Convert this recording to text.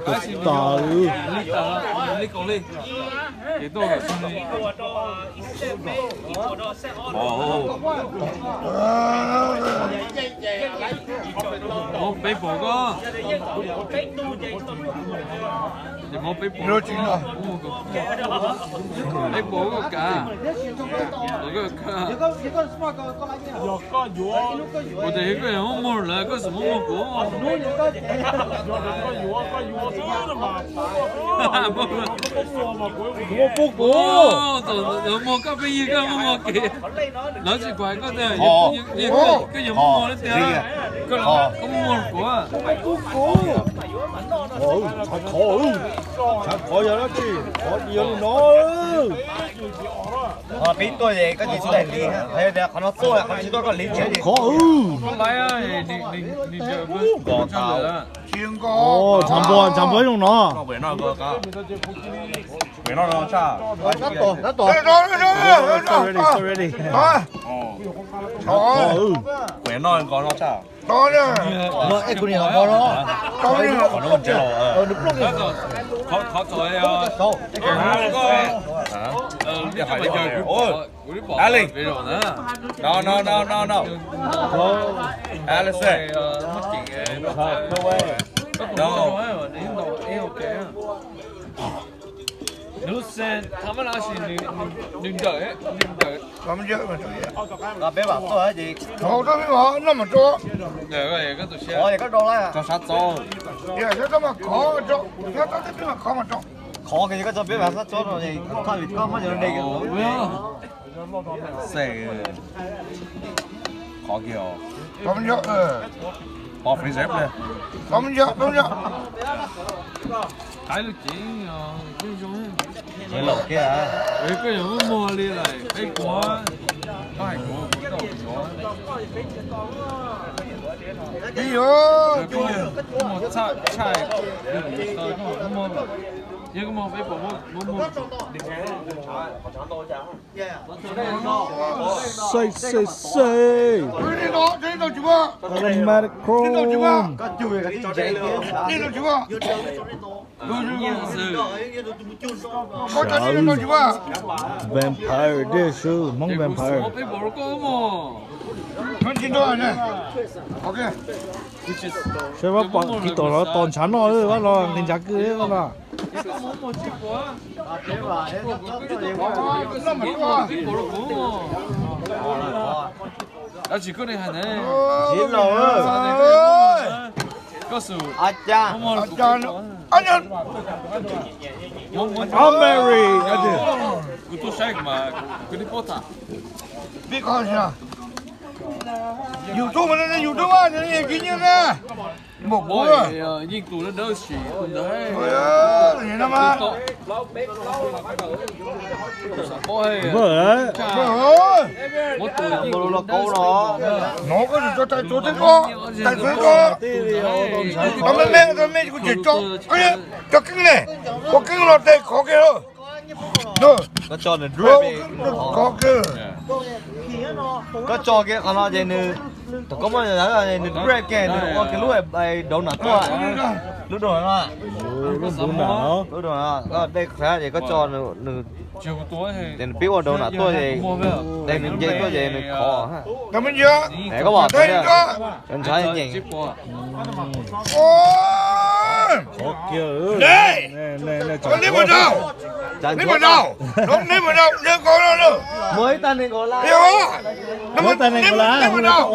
Tus tawv. Peb pom koj. Ces muab peb pom, peb pom koj kav, pom koj kav. Kuv tias koj yuav muab muag lawm koj txawm muab muag kuv. Muag pub kuv. Muag koj peb yig koj muab muag kev. Lawv tsis pom hais koj tias koj yuav muab muag tiag, koj muab muag kuv. Tshav khov, tshav khov yog dab tsi? Khov yog li no. Peb tuaj es koj tsis tau hliv, hais tias qhov no tuaj qhov tsis tuaj koj hliv tsev. Khov. Tshav npua, tshav npua zoo no. Kuv no nkaus no tshaj. Kuv niam los nkaus no. Qhov txog kuv li pom kuv li pom no no no no. Alex, no. Nws xees thaum mas los sis nws nws nrawm, nws nrawm. Peb vam tuaj ces noj mas rau, koj tus siab, koj rau la, rau sab txob, khov, khov ces koj tso peb vam sab txob no, thaj vim koj muab cov ne. Xees, khov kiag os. Pov freezer pliag. Qaib lub cev, zoo. Koj yuav muag li lawm, peb kuv, koj hais kuv, kuv tau yuav. Peb yuav muag tshaj, tshaj, yog koj muag peb puas muab muag. Sexy, sexy. Automatic chrome. Vampire, dej swb, Hmoob vampire. Saib Vaj Pov kis tom no tos ntshav noj, Vaj los nqis ntshav kwj Vaj los. Dab tsi koj li hais ntawd? Koj xum, Mary, kuv tuaj saib mas kuv twb paub tham. YouTube, YouTube, yeej tus dawb dawb sim tus ntawd. Muab tus los kaub no. No koj tsis tso tais tsuav thiab ko, tais tsuav ko. Tau me me, tau me kuv tsis tso. Tso keeb ne, ua keeb los tes khov kiag. Koj tso nws dub, khov kiag. Koj tso kiag qhov no ces nws, thaum koj muab nws, nws dub kiag nws ua kiag lub donut tuaj. Lub donut no. Lub donut, lub donut no, koj dej qhab ces koj tso nws, ces nws pib ua donut tuaj ces, ces nws nce tuaj ces nws khov. Koj pom, ntshav nyeem. Muaj ib tag neeg nkaus lawm.